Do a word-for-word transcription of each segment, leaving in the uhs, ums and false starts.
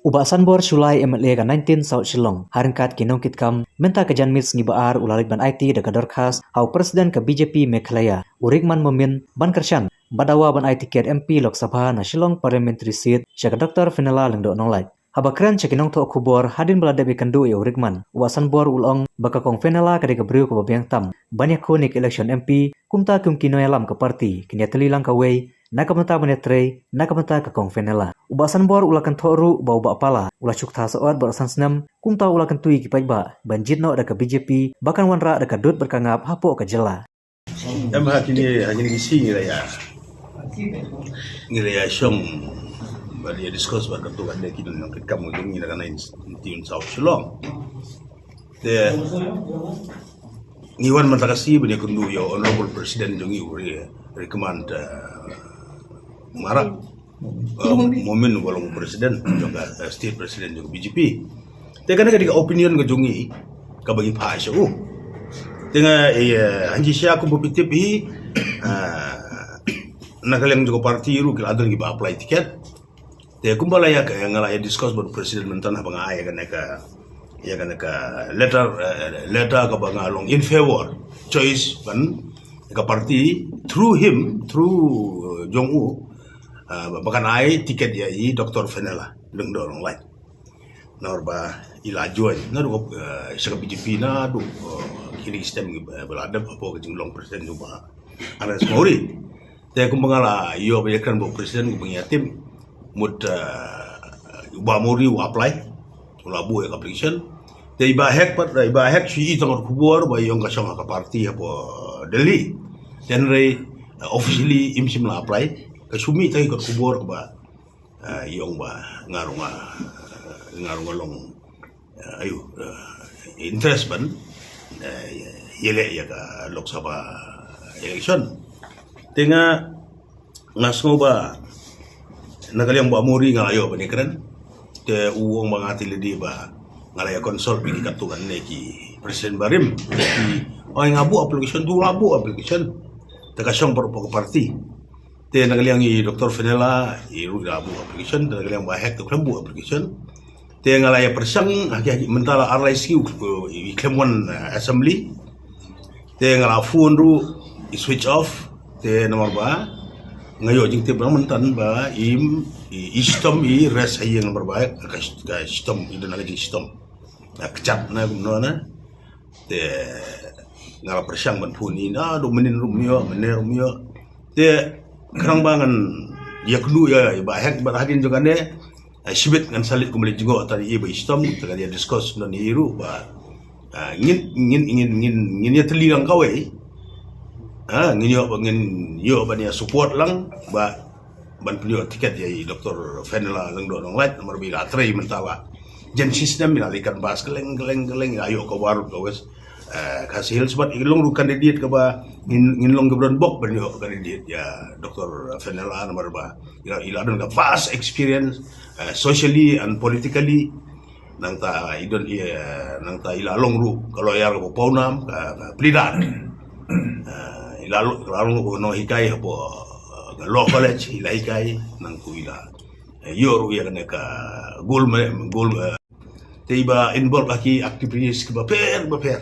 U Bah Sanbor Shullai, M L A ka nineteen South Shillong, ha ryngkat ki nongkitkam, mynta ka janmiet sngi Ba-ar u la leit ban aiti da ka dorkhas ha u President ka B J P Meghalaya, u Rickman Momin, ban kyrshan bad dawa ban ai tiket M P Lok Sabha na Shillong Parliamentary Seat sha ka Doctor Fenella Lyngdoh Nonglait. Haba kren sha ki nongthoh khubor hadien ba la dep ïakynduh ïa u Rickman, u Bah Sanbor u la ong ba ka Kong Fenella ka dei ka briew kaba biang tam ban ïakhun ïa ka election M P, kumta kum ki nongïalam ka party kin ïatylli lang kawei na ka bynta ban ïatrei na ka bynta ka Kong Fenella. U Bah Sanbor u la kynthoh ruh ba u Bah Pala u la shu kta sawdong baroh san snem, kumta u la kyntu ïa ki paidbah ban jied noh da ka B J P ba kan wanrah da ka dud bad ka ngap hapoh ka jylla. Em, ha kine, ha kine ki sngi ngi la ïa, ngi la ïa shong bad ïa discuss bad katto katne ki nongkitkam jong ngi na ka nineteen South Shillong. Te ngi wan mynta ka sngi ban ïakynduh ïa u Honorable President jong ngi, u Ri-, Rickman, eh, Marak. Uh, Momin uba long president jong ka, uh, state president jong ka B J P. Te kane ka dei ka opinion ka jong ngi kaba ngi phah sha u. Te nga, eh, hanji sha kumba phi tip hi, uh, na ka liang jong ka party ruh ki la don kiba apply ticket. Te kumba la ïa ka, nga la ïa discuss bad president mynta haba nga ai ïa kane ka, ïa kane ka letter, uh, letter kaba nga long in favor choice ban ka party through him, through, uh, jong u, uh, ba kan ai ticket ïa i Doctor Fenella Lyngdoh Nonglait. Namar ba i la join naduh, uh, sha ka B J P naduh, uh, kine ki snem, uh, ba la dep hapoh ka jinglong president jong u Bah Ernest Mawrie. Te kumba nga la ïoh ban ïakren bad u president kumba ngi ïa tip, mut, uh, u Bah Mawrie u apply, u la buh ïa ka application. Te i Bah Hek pat, i Bah Hek shu i tang ka khubor ba i ong ka shong ha ka party hapoh Delhi. Te hynrei, uh, officially im shym la apply. Ka shu mih tang ka khubor kaba, uh, i ong ba nga ruh nga, nga ruh nga long, uh, ayu, uh, interest ban, uh, ïaleh ïa ka Lok Sabha election. Te nga, nga sngew ba na ka liang Bah Mawrie nga la ïoh ban ïakren. Te u ong ba nga te lei dei ba nga la ïa consult bad ki katto katne ki president barim. Ki ong nga buh application, tu la buh application. Te ka shong baroh hapoh ka party. Te na ka liang i Doctor Fenella i ruh i la buh application, te na ka liang Bah Hek te u khlem buh application. Te nga la ïa pyrshang ha ki, ha ki mynta la ar lai sngi u, i khlem wan, eh, assembly. Te nga la phone ruh i switch off. Te namar ba nga ïoh jingtip ba mynta ba i, i, i shitom i rest ha ïing namar ba ka, ka shitom i don ha ka jingshitom. Ka kjat na kumno na. Te nga la pyrshang ban phone ïa i, naduh mynnin ruh ym ïoh, mynne ruh ym ïoh. Te khnang ba ngan ïakynduh ïa i Bah Hek bad hadien jong kane, eh, shibit ngan sa leit kumba leit jngoh tang ïa i Bah Shitom, te ngan ïa discuss noh ïa i ruh ba, ah, ngin, ngin, ngin, ngin, ngin ïa tylli lang kawei. Ah, ngin ïoh ba, ngin ïoh ban ïa support lang ba ban pynïoh tiket ïa i Doctor Fenella Lyngdoh Nonglait, namar ba i la trei mynta la jan shi snem, i la leit canvass kylleng kylleng kylleng, i la ïoh cover ka West, eh, Khasi Hills, bad i long ruh candidate kaba ngin, ngin long kiba don bok ban ïoh candidate ïa Doctor Fenella, namar ba i la, i la don ka vast experience, eh, socially and politically. Nangta i don, eh, nangta i la long ruh ka lawyer kaba pawnam, ka, ka pleader. Eh, i la long, i la long ruh ka nonghikai hapoh, eh, ka law college, i la hikai, nangta i la, eh, ïoh ruh ïa kane ka gold me-, gold, eh, te i ba involve ha ki activities kiba pher, ba pher.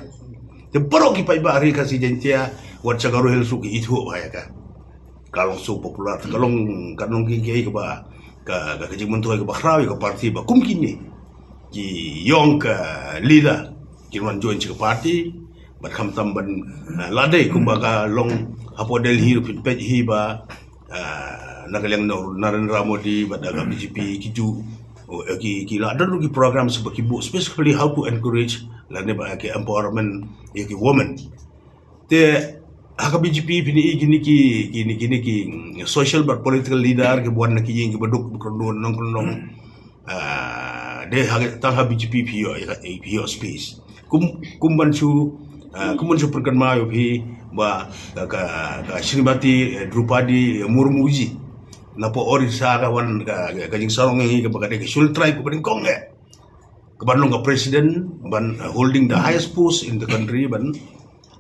Te baroh ki paidbah ri Khasi Jaiñtia, wat sha Garo Hills ruh ki ithuh bha ïa ka. Ka long so popular, ka long, ka long ki, ki, kaba, ka, ka, ka jingmyntoi kaba khraw ïa ka party ba kum kine ki ïong ka leader kin wan join sha ka party, bad khamtam ban, eh, lade kumba ka long hapoh Delhi ruh phin peit hi ba, eh, na ka liang Nar-, Narendra Modi bad da ka B J P ki ju, oh, eh, ki, ki la don ruh ki program sha ba ki buh specifically how to encourage lane ba ki empowerment ïa ki women. Te ha ka B J P phin i kine ki, kine, kine ki, mm, social bad political leader kiba wan na ki ïing kiba duk kiba kynduh nong kynduh. Ah, de ha, tang ha B J P phi ïoh, phi ïoh space. Kum, kum ban shu, ah, kum ban shu pynkynmaw ïa phi ba ka, ka, ka Shrimati, eh, Droupadi, eh, Murmu ji. Napoh Orissa ka wan ka, ka, ka jingsarong ïa ngi kaba ka dei ka scheduled tribe kaba nyngkong eh. Kaban long ka president, ban, uh, holding the highest post in the country, ban,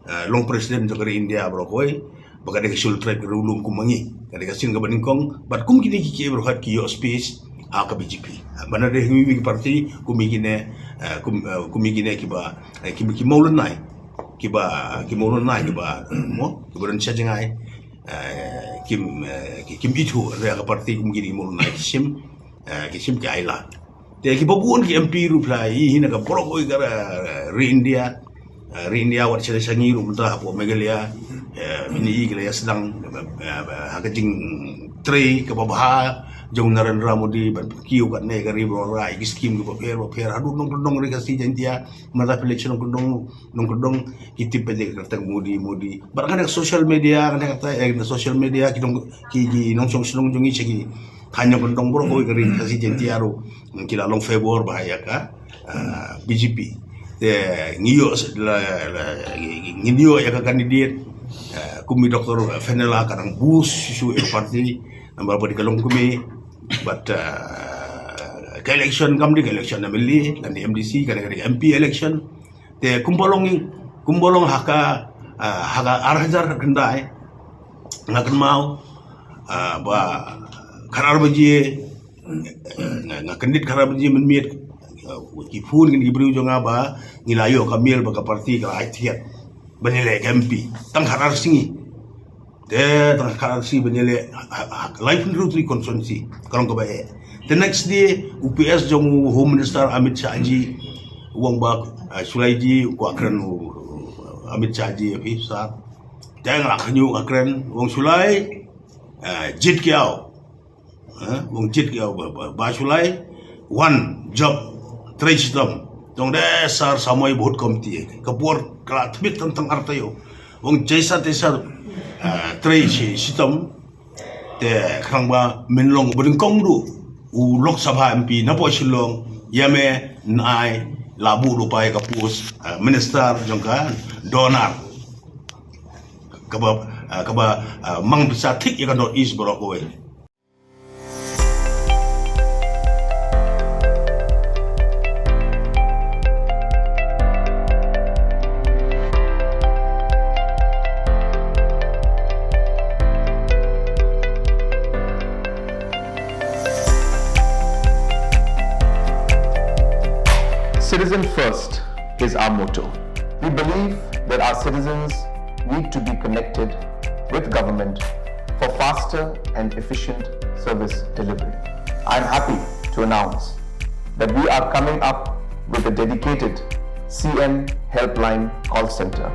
uh, long president jong ka ri India baroh kawei, ba ka dei ka scheduled tribe ka riewlum kum ma ngi. Ka dei ka sien kaba nyngkong, bad kum kine ki, ki baroh ki ïoh space, ha ka B J P. Bad na de hi ki party kum kine, eh, kum, eh, kum kine kiba, eh, kiba ki mawlynnai, kiba ki mawlynnai kiba, eh, mo, kiba don sha jngai, eh, kim, eh, ki, kim ithuh re ka party kum kine ki mawlynnai ki shim, eh, ki shim ki ailad. Te kiba bun ki M P ruh phi la i hi na ka baroh kawei ka, eh, ri India, eh, ri India wat sha sha ngi ruh mynta hapoh Meghalaya, eh, ini i ki la ïa sdang, eh, ha ka jingtrei kaba bha jong Narendra Modi ban pynkiew katne ka ri baroh rai ki skim kiba pher ba pher haduh nongkyndong ri Khasi Jaintia, mynta phi leit sha nongkyndong, nongkyndong ki tip pat ïa ka kyrteng Modi, Modi. Bad kane ka social media, kane ka kata, eh, social media ki dong ki, ki nongshong shnong jong ngi sha ki khañ nongkyndong baroh kawei ka ri Khasi Jaintia ruh ki la long favor bha ïa ka, ah, B J P. Te ngi ïoh s-, la, la, ngi ïoh ïa ka candidate, ah, kum i Doctor Fenella ka dang boost shuh shuh ïa ka party, namar ba dei ka longkmie, bad, ah, ka election kam dei ka election M L A lane M D C, ka dei ka dei M P election. Te kumba long, kumba long ha ka, ah, ha ka ar hajar khyndai, nga kynmaw, ah, ba khatar baje, eh, nga, nga kyndit khatar baje mynmiet, eh, ki phone kine ki briew jong nga ba ngi la ïoh ka mail ba ka party ka la ai ticket ban ïaleh ka M P tang khatar sngi. Te tang khatar sngi ban ïaleh ha, ha, ha ka lai pynriew tylli constituency ka long kaba eh. Te next day u P S jong u Home Minister Amit Shah ji u ong ba, eh, shu lai ji u kwah kren u, u Amit Shah ji, eh, sir. Te nga la khñiuh nga kren, u ong shu lai, eh, jied ki aw. Eh, u ong jied ki aw ba, ba, ba shu lai, wan jop trei shitom. Te u ong de sir, samoi bahut kom ti. Ka por ka la tbit tang tang ar taïew. U ong jaisa taisa, eh, trei shi, shitom. Te khnang ba men long ba nyngkong duh u Lok Sabha M P napoh Shillong, ïa me nai la buh lypa ïa ka post, eh, minister jong ka DoNER. Kaba, eh, kaba, eh, mang pisa thik ïa ka North East baroh kawei. Citizen first is our motto. We believe that our citizens need to be connected with government for faster and efficient service delivery. I am happy to announce that we are coming up with a dedicated C M Helpline call center.